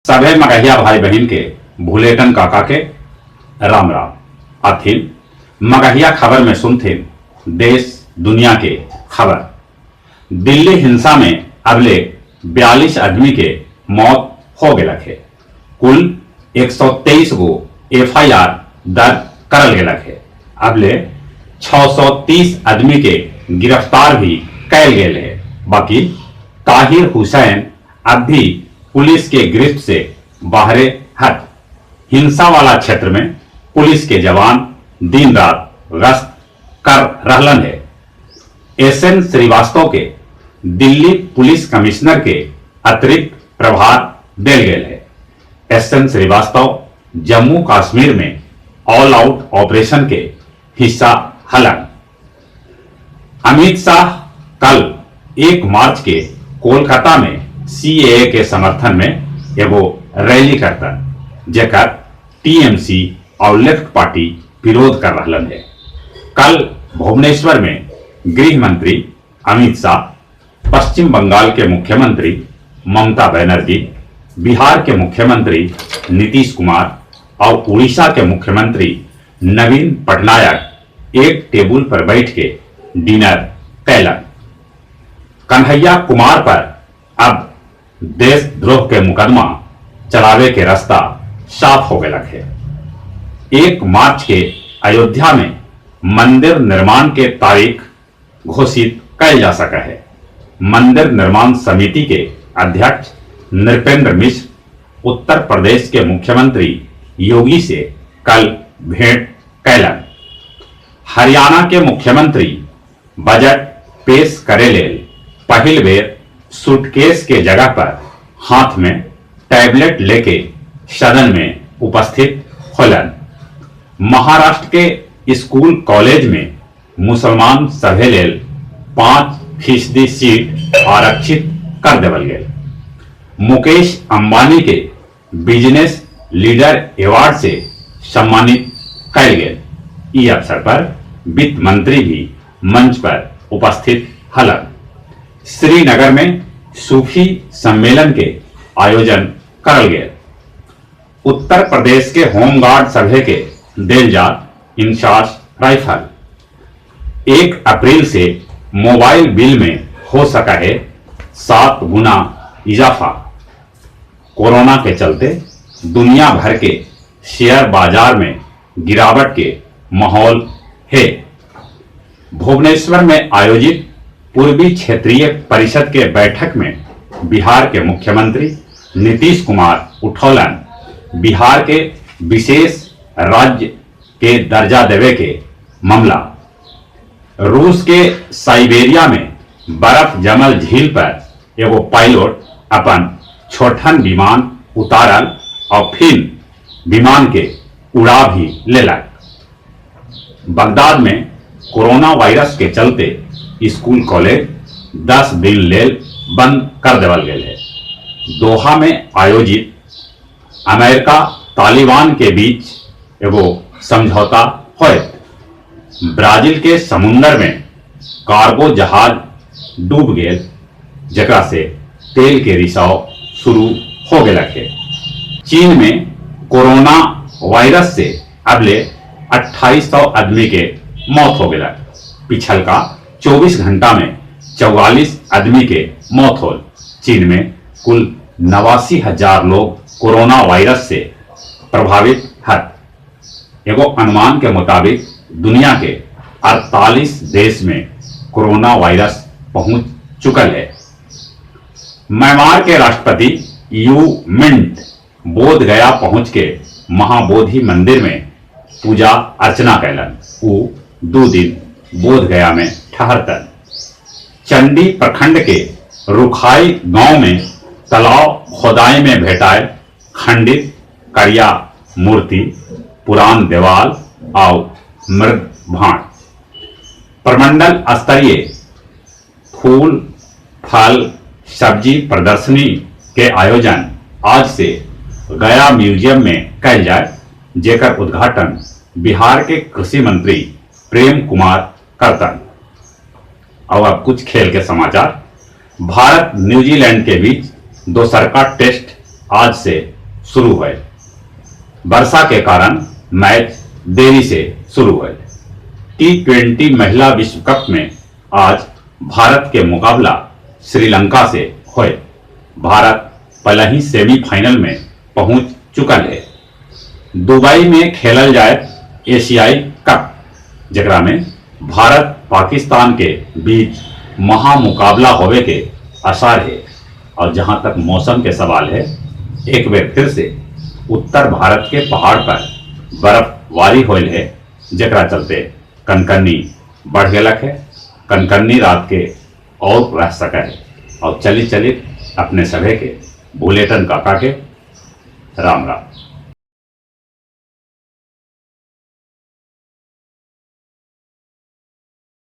सभे मगहिया भाई बहिन के भुलेटन काका के राम राम। अथिन मगहिया खबर में सुनथिन देश दुनिया के खबर। दिल्ली हिंसा में अबले 42 अदमी के मौत हो गेलक हे। कुल 123 गो एफआईआर दर्ज करल गेलक हे। अबले 630 अदमी के गिरफ्तार भी कैल गेल हे। बाकि ताहिर हुसैन अब भी पुलिस के गिरफ्त से बाहरे हथ। हिंसा वाला क्षेत्र में पुलिस के जवान दिन-रात गश्त कर रहलन हे। एसएन श्रीवास्तव के दिल्ली पुलिस कमिश्नर के अतिरिक्त प्रभार देल गेल हे। एसएन श्रीवास्तव जम्मू कश्मीर में ऑल आउट ऑपरेशन के हिस्सा हलन। अमित शाह कल 1 मार्च के कोलकाता में सीएए के समर्थन में एगो रैली करतन, जेकर टीएमसी और लेफ्ट पार्टी विरोध कर रहलन हे। कल भुवनेश्वर में गृह मंत्री अमित शाह, पश्चिम बंगाल के मुख्यमंत्री ममता बनर्जी, बिहार के मुख्यमंत्री नीतीश कुमार और उड़ीसा के मुख्यमंत्री नवीन पटनायक एक टेबुल पर बैठ के डिनर कैलन। कन्हैया कुमार पर अब देशद्रोह के मुकदमा चलावे के रास्ता साफ हो गया है। 1 मार्च के अयोध्या में मंदिर निर्माण के तारीख घोषित कैल जा सका है। मंदिर निर्माण समिति के अध्यक्ष नृपेंद्र मिश्र उत्तर प्रदेश के मुख्यमंत्री योगी से कल भेंट कैलन। हरियाणा के मुख्यमंत्री बजट पेश करे लेल पहिल बेर सूटकेस के जगह पर हाथ में टैबलेट लेके सदन में उपस्थित होलन। महाराष्ट्र के स्कूल कॉलेज में मुसलमान सभे लेल 5% सीट आरक्षित कर देवल गेल। मुकेश अंबानी के बिजनेस लीडर अवार्ड से सम्मानित कैल गेल। ई अवसर पर वित्त मंत्री भी मंच पर उपस्थित हलन। श्रीनगर में सूफी सम्मेलन के आयोजन करल गेल। उत्तर प्रदेश के होमगार्ड सभे के देल जात इंसास राइफल। 1 अप्रैल से मोबाइल बिल में हो सका है 7 गुना इजाफा। कोरोना के चलते दुनिया भर के शेयर बाजार में गिरावट के माहौल है। भुवनेश्वर में आयोजित पूर्वी क्षेत्रीय परिषद के बैठक में बिहार के मुख्यमंत्री नीतीश कुमार उठौलन बिहार के विशेष राज्य के दर्जा देवे के मामला। रूस के साइबेरिया में बर्फ जमल झील पर एगो पायलट अपन छोटहन विमान उतारल और फिर विमान के उड़ा भी लेलक। बगदाद में कोरोना वायरस के चलते स्कूल कॉलेज 10 दिन लेल बंद कर देवल गेल है। दोहा में आयोजित अमेरिका तालिबान के बीच एगो समझौता होयत। ब्राजील के समुंदर में कार्गो जहाज डूब गेल, जेकरा से तेल के रिसाव शुरू हो गेलक है। चीन में कोरोना वायरस से अबले 2800 आदमी के मौत हो गेलक। पिछल का 24 घंटा में 44 आदमी के मौत होल। चीन में कुल 89,000 लोग कोरोना वायरस से प्रभावित हत। एगो अनुमान के मुताबिक दुनिया के 48 देश में कोरोना वायरस पहुंच चुकल है। म्यांमार के राष्ट्रपति you mint बोध गया पहुंच के महाबोधि मंदिर में पूजा अर्चना कैलन। ऊ 2 दिन बोध गया में ठहरतन। चंडी प्रखंड के रुखाई गांव में तालाब खोदाई में भेटाए खंडित करिया मूर्ति, पुरान देवाल और मृद भांड। प्रमंडल स्तरीय फूल फल सब्जी प्रदर्शनी के आयोजन आज से गया म्यूजियम में कैल जाए, जेकर उद्घाटन बिहार के कृषि मंत्री प्रेम कुमार करतन। और अब कुछ खेल के समाचार। भारत न्यूजीलैंड के बीच दोसरका टेस्ट आज से शुरू होयल। वर्षा के कारण मैच देरी से शुरू होयल। टी20 महिला विश्व कप में आज भारत के मुकाबला श्रीलंका से होयल। भारत पहले ही सेमीफाइनल में पहुंच चुकल है। दुबई में खेलल जाए एशियाई कप, जेकरा में भारत पाकिस्तान के बीच महामुकाबला होवे के आसार है। और जहां तक मौसम के सवाल है, एक बार फिर से उत्तर भारत के पहाड़ पर बर्फबारी होयल है, जेकरा चलते कनकन्नी बढ़ गलक है। कनकन्नी रात के और रह सका है। और चली चली अपने सभे के भूलेटन काका के राम राम।